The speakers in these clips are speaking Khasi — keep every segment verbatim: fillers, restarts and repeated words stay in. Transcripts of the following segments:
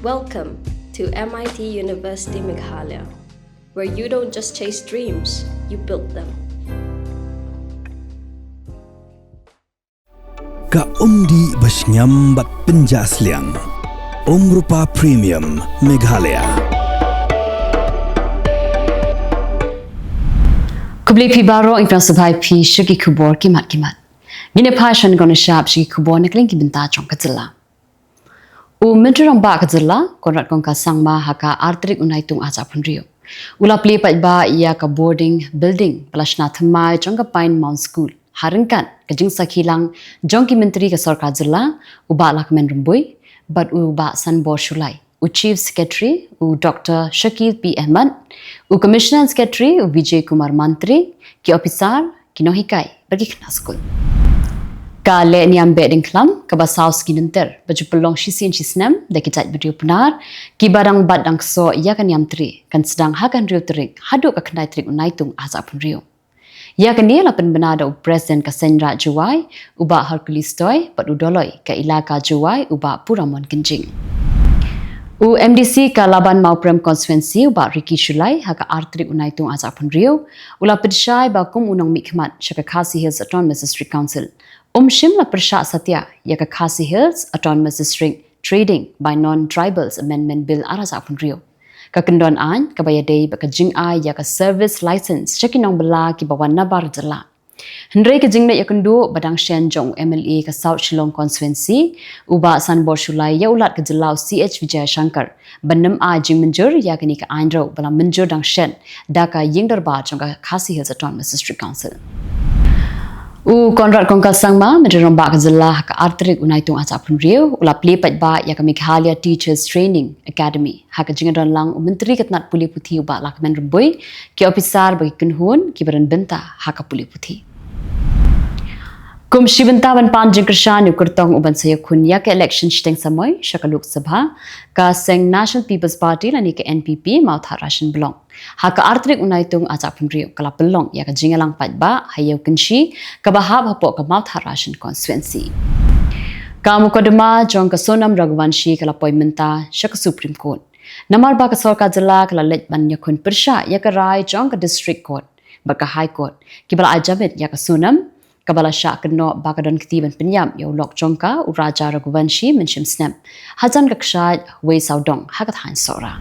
Welcome to M I T University Meghalaya, where you don't just chase dreams, you build them. Ka umdih ba shngiam bad pynjah sliang. Umrupa Premium Meghalaya. Khublei phi baroh, ngi pdiang sngewbha ïa phi sha ki khubor ki mat ki mat. Ngin ïa phai sha ngi kong nongshad sha ki khubor na ka liang ki bynta jong ka jylla. U Myntri Rangbah ka jylla, Conrad Kongkal Sangma, ha ka ar tarik u Naitung ar hajar arphew hynriew, u la plie paidbah ïa ka boarding building ba la shna thymmai jong ka Pine Mount School ha ryngkat ka jingsakhi lang jong ki myntri ka sorkar jylla, u Bah Lahkmen Rymbui bad u Bah Sanbor Shullai, u Chief Secretary u Doctor Shakil P Ahmad, u Commissioner Secretary u Vijay Kumar Mantri, ki ophisar, ki nonghikai bad ki khynnah skul. Ka lehniam Behdeiñkhlam kaba saw sngi lynter ba ju pynlong shisien shisnem da ki jaitbynriew Pnar kiba dang bat dang ksoh ïa ka niamtre kan sdang ha ka hynriew tarik haduh ka khyndai tarik u Naitung ar hajar arphew hynriew. Ïa kane la pynbna da u President ka Seiñ Raij Jowai, u Bah Hercules Toi, bad u Doloi ka Elaka Jowai, u Bah Puramon Kynjing. U MDC ka Laban Mawprem Constituency, u Bah Ricky Shullai, ha ka ar tarik u Naitung ar hajar arphew hynriew, u la pynshai ba kum u nongmihkhmat sha ka Khasi Hills Autonomous District Council, um shym la pyrshah satia ïa ka Khasi Hills Autonomous District Trading by Non-Tribals Amendment Bill ar hajar arphew hynriew. Ka kyndon aiñ kaba ïadei bad ka jingai ïa ka service license sha ki nongbylla kiba wan nabar jylla. Hynrei ka jingleit ïakynduh ba dang shen jong u MLA ka South Shillong Constituency, u Bah Sanbor Shullai, ïa u Lat ka jylla u C H Vijayashankar ban nym ai jingmynjur ïa kane ka aiñ ruh ba la mynjur dang shen da ka ïing dorbar jong ka Khasi Hills Autonomous District Council. U Conrad Kongkal Sangma, Myntri Rangbah ka jylla, ha ka ar tarik u Naitung ar hajar arphew hynriew, u la plie paidbah ïa ka Meghalaya Teachers Training Academy ha ka jingdon lang u Myntri ka tnat pule puthi u Bah Lahkmen Rymbui, ki ophisar bad ki kynhun kiba don bynta ha ka pule puthi. Kum shi bynta ban pan jingkyrshan ïa u kyrtong u ban sa ïakhun ïa ka election shiteng samoi sha ka Lok Sabha, ka seng National People's Party lane ka NPP Mawthadraishan Blong, ha ka ar tarik u Naitung ar hajar arphew hynriew, ka la pynlong ïa ka jingïalang paidbah ha Ïew Kynshi kaba hap hapoh ka Mawthadraishan Constituency. Ka mukotduma jong ka Sonam Raghuvanshi ka la poi mynta sha ka Supreme Court, namar ba ka sorkar jylla ka la leit ban ïakhun pyrshah ïa ka rai jong ka District Court bad ka High Court kiba la ai jamin ïa ka Sonam, kaba la shah kynnoh ba ka don kti ban pynïap ïa u lok jong ka, u Raja Raghuvanshi, mynshem snem hajan ka kshaid wei sawdong ha ka thaiñ Sohra.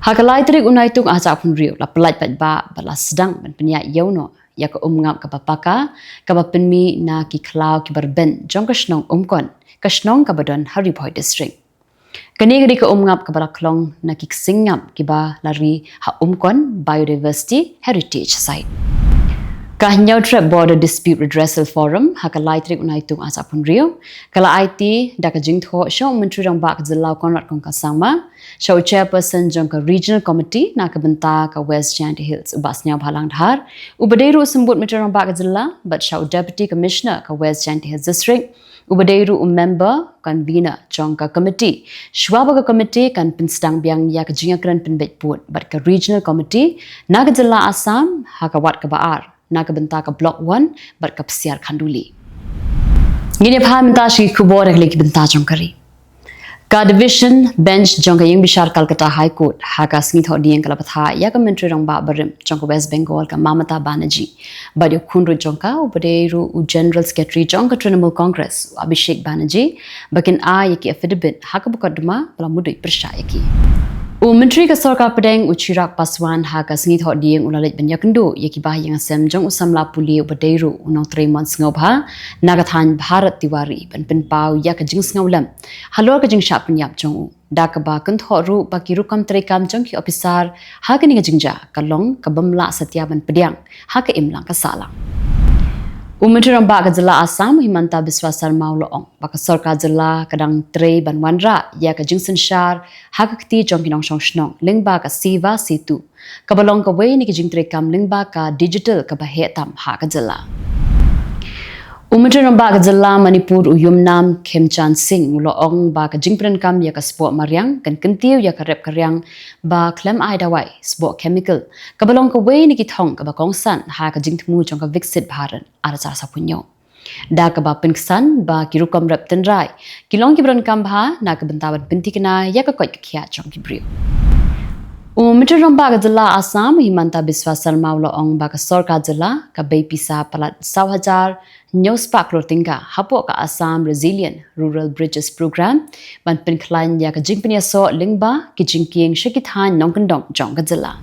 Ha ka lai tarik u Naitung ar hajar arphew hynriew, la pyllait paidbah bad la sdang ban pynïaid ïewnoh ïa ka umngap kaba paka, kaba pynmih na ki khlaw kiba rben jong ka shnong Umkon, ka shnong kaba don ha Ri Bhoi District. Kane ka dei ka umngap kaba la khlong na ki ksing ngap kiba la ri ha Umkon Biodiversity Heritage Site. Ka Hynñiewtrep Border Dispute Redressal Forum ha ka lai tarik u Naitung ar hajar arphew hynriew, ka la aiti da ka jingthoh sha u Myntri Rangbah ka jylla u Conrad Kongkal Sangma, sha u Chairperson jong ka Regional Committee na ka bynta ka West Jaintia Hills, u Bah Sniawbhalang Dhar, uba dei ruh u Symbud Myntri Rangbah ka jylla, bad sha u Deputy Commissioner ka West Jaintia Hills District, uba dei ruh u member convener jong ka committee, shwa ba ka committee kan pynsdang biang ïa ka jingïakren pynbeit pud bad ka Regional Committee na ka jylla Assam ha ka wat kaba ar na ka bynta ka Block One bad ka Psiar Khanduli. Ngin ïa phai mynta sha ki khubor ha ki bynta jong ka ri. Ka Division Bench jong ka Ïingbishar Calcutta High Court ha ka sngi Thohdieng ka la bthah ïa ka Myntri Rangbah barim jong ka West Bengal, ka Mamata Banerjee, bad ïa u khun ruh jong ka, uba dei ruh u General Secretary jong ka Trinamool Congress, u Abhishek Banerjee, ba kin ai ïa ki affidavit ha ka mukotduma ba la mudui pyrshah ïa ki. U Myntri ka Sorkar Pdeng, u Chirag Paswan, ha ka sngi Thohdieng u la leit ban ïakynduh ïa ki bahaïing hasem jong u samla pule uba dei ruh u nongtrei mon sngewbha na ka thaiñ Bharat Tiwari ban pynpaw ïa ka jingsngewlem halor ka jingshah pynïap jong u, da kaba kynthoh ruh ba ki rukom treikam jong ki ophisar ha kane ka jingjia ka long ka bym lah satia ban pdiang ha ka imlang ka sahlang. U Myntri Rangbah ka jylla Assam, u Himanta Biswa Sarma, u la ong ba ka sorkar jylla ka dang trei ban wanrah ïa ka jingsynshar ha ka kti jong ki nongshong shnong lyngba ka Seva Setu, kaba long kawei na ki jingtreikam lyngba ka digital kaba heh tam ha ka jylla. U Myntri Rangbah ka jylla Manipur, u Yumnam Khemchand Singh, u la ong ba ka jingpyndonkam ïa ka sboh mariang kan kyntiew ïa ka rep ka riang ba khlem ai dawai, sboh chemical, kaba long kawei na ki thong kaba kongsan ha ka jingthmu jong ka Viksit Bharat ar hajar saphew hynñiew. Da kaba pynksan ba ki rukom rep tynrai ki long kiba donkam bha na ka bynta ban pynthikna ïa ka koit ka khiah jong ki briew. U Myntri Rangbah ka jylla Assam, u Himanta Biswa Sarma, u la ong ba ka sorkar jylla ka bei pisa palat saw hajar hynñiew spah klur tyngka hapoh ka Assam Resilient Rural Bridges Program ban pynkhlaiñ ïa ka jingpynïasoh lyngba ki jingkieng sha ki thaiñ nongkyndong jong ka jylla.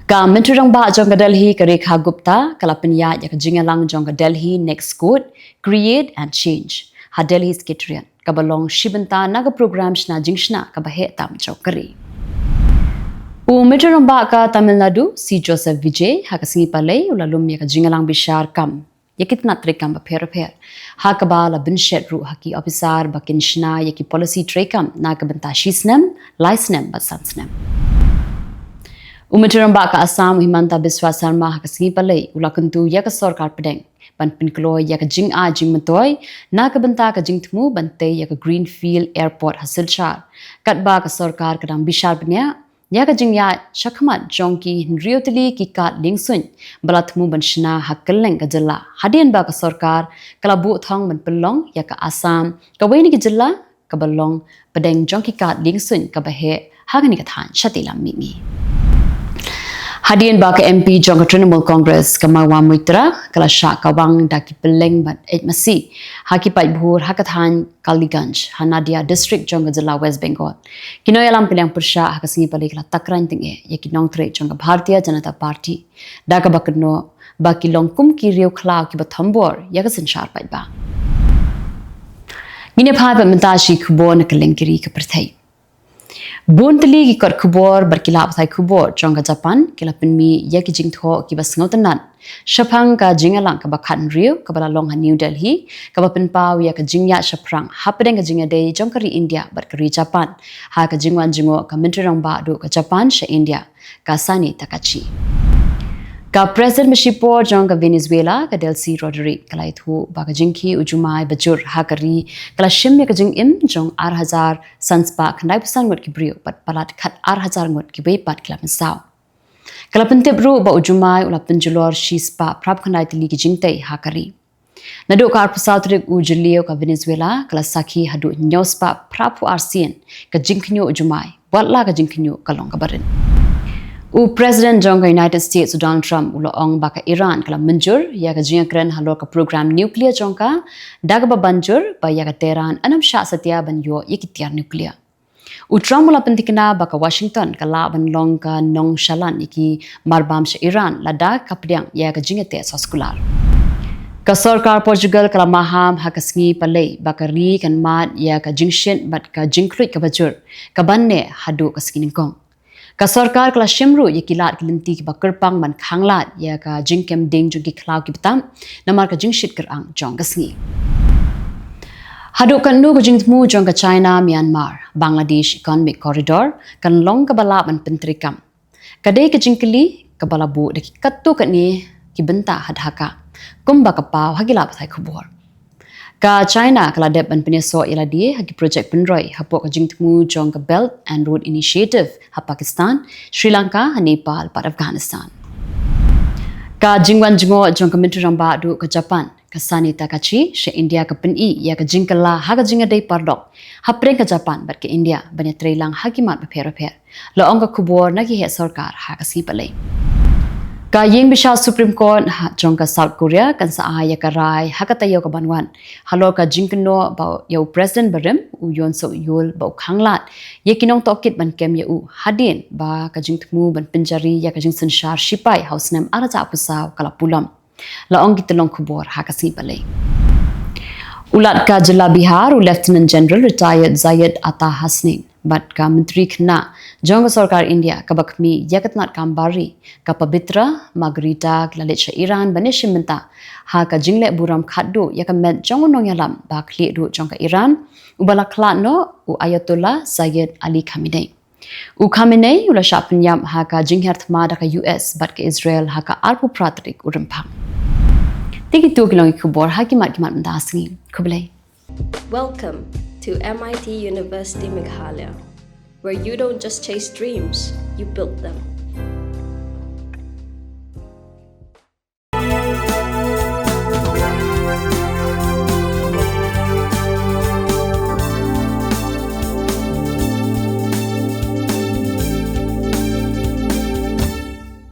Ka Myntri Rangbah jong ka Delhi, ka Rekha Gupta, ka la pynïaid ïa ka jingïalang jong ka Delhi Next Court, Create and Change ha Delhi Secretariat, kaba long shi bynta na ka program shna jingshna kaba heh tam jong ka ri. U Myntri Rangbah ka Tamil Nadu, C Joseph Vijay, ha ka sngi Palei u la lum ïa ka jingïalang bishar kam ïa ki tnat treikam bapher bapher, ha kaba la pynshet ruh ha ki ophisar ba kin shna ïa ki policy treikam na ka bynta shi snem, lai snem bad san snem. U Myntri Rangbah ka Assam, u Himanta Biswa Sarma, ha ka sngi Palei u la kyntu ïa ka sorkar pdeng ban pynkloi ïa ka jingai jingmyntoi na ka bynta ka jingthmu ban tei ïa ka Greenfield Airport ha Silchar, katba ka sorkar ka dang bishar bniah ïa ka jingïaid shakhmat jong ki hynriew tylli ki kad liengsuiñ ba la thmu ban shna ha kylleng ka jylla, hadien ba ka sorkar ka la buh thong ban pynlong ïa ka Assam kawei na ki jylla kaba long pdeng jong ki kad liengsuiñ kaba heh ha kane ka thaiñ shatei lam mihngi. Hadien ba ka M P jong ka Trinamool Congress, ka Mahua Moitra, ka la shah kawang da ki pylleng bad eit masi ha ki paidbah ha ka thaiñ Kalyanganj ha Nadia District jong ka jylla West Bengal, ki nongïalam pynïaid pyrshah ha ka sngi Palei ki la takren tyngeh ïa ki nongtrei jong ka Bharatiya Janata Party, da kaba kynnoh ba ki long kum ki riew khlaw kiba thombor ïa ka synshar paidbah. Ngin ïa phai pat mynta sha ki khubor na kylleng ki ri ka pyrthei. Bun tylli ki kot khubor bad ki lad pathai khubor jong ka Japan ki la pynmih ïa ki jingthoh kiba sngewtynnat shaphang ka jingïalang kaba khathynriew kaba la long ha New Delhi, kaba pynpaw ïa ka jingïaid shaphrang hapdeng ka jingïadei jong ka ri India bad ka ri Japan, ha ka jingwan jngoh ka Myntri Rangbah duh ka Japan sha India, ka Sani Takachi. Ka President ba shipor jong ka Venezuela, ka Delcy Rodriguez, ka la ïathuh ba ka jingkhie u jumai bajur ha ka ri ka la shim ïa ka jingim jong ar hajar san spah khyndaiphew san ngut ki briew bad palat khat ar hajar ngut kiwei pat ki la mynsaw. Ka la pyntip ruh ba u jumai u la pynjulor shi spah phraphew khyndai tylli ki jingtei ha ka ri. Naduh ka arphew saw tarik u Jylliew, ka Venezuela ka la sakhi haduh hynñiew spah phraphew ar sien ka jingkhynñiuh u jumai, watla ka jingkhynñiuh ka long kaba rit. U President jong ka United States, u Donald Trump, u la ong ba ka Iran ka la mynjur ïa ka jingïakren halor ka program nuclear jong ka, da kaba ban jur ba ïa ka Tehran ym shah satia ban ïoh ïa ki tiar nuclear. U Trump u la pynthikna ba ka Washington ka lah ban long ka nongshalan ïa ki marbam sha Iran lada ka pdiang ïa ka jingïateh soskular. Ka sorkar Portugal ka la maham ha ka sngi Palei ba ka ri kan mad ïa ka jingshit bad ka jingkhluit kaba jur kaban neh haduh ka sngi nyngkong. Ka sorkar ka la shim ruh ïa ki lad ki lynti kiba kyrpang ban khanglad ïa ka jingkem ding jong ki khlaw ki btap namar ka jingshit kyrang jong ka sngi. Haduh katno ka jingthmu jong ka China Myanmar Bangladesh Economic Corridor kan long kaba lah ban pyntreikam? Ka dei ka jingkylli kaba la buh da ki katto katne ki bynta ha Dhaka, kumba ka paw ha ki lad pathai khubor. Ka China ka la dep ban pynïasoh ïa lade ha ki projek pynroi hapoh ka jingthmu jong ka Belt and Road Initiative ha Pakistan, Sri Lanka, ha Nepal bad Afghanistan. Ka jingwan jngoh jong ka Myntri Rangbah duh ka Japan, ka Sani Takachi, sha India ka pyni ïa ka jingkylla ha ka jingïadei paralok hapdeng ka Japan bad ka India ban ïatreilang ha ki mat bapher bapher, la ong ka khubor na ki heh sorkar ha ka sngi Palei. Ka ïing bishar Supreme Court ha jong ka South Korea kan sa ai ïa ka rai ha ka taïew kaban wan halor ka jingkynnoh ba ïa u President barim, u Yoon Suk Yeol, ba u khanglad ïa ki nongtohkit ban kem ïa u, hadien ba ka jingthmu ban pynjari ïa ka jingsynshar shipai ha u snem ar hajar arphew saw ka la pulom, la ong ki tyllong khubor ha ka sngi Palei. U Lat ka jylla Bihar, u Lieutenant General Retired Zayed Atta Hasnain bad ka Myntri Khynnah jong ka sorkar India kaba khmih ïa ka tnat kam bar ri, ka Pabitra Margherita, ki la leit sha Iran ban ïashim bynta ha ka jingleh burom khatduh ïa ka met jong u nongïalam ba khlieh duh jong ka Iran, uba la khlad noh, u Ayatollah Sayyid Ali Khamenei. U Khamenei u la shah pynïap ha ka jingher thma da ka U S bad ka Israel ha ka arphew phra tarik u Rymphang. Te kito ki long ki khubor ha ki mat ki mat mynta ka sngi. Khublei. Welcome to M I T University Meghalaya, where you don't just chase dreams, you build them.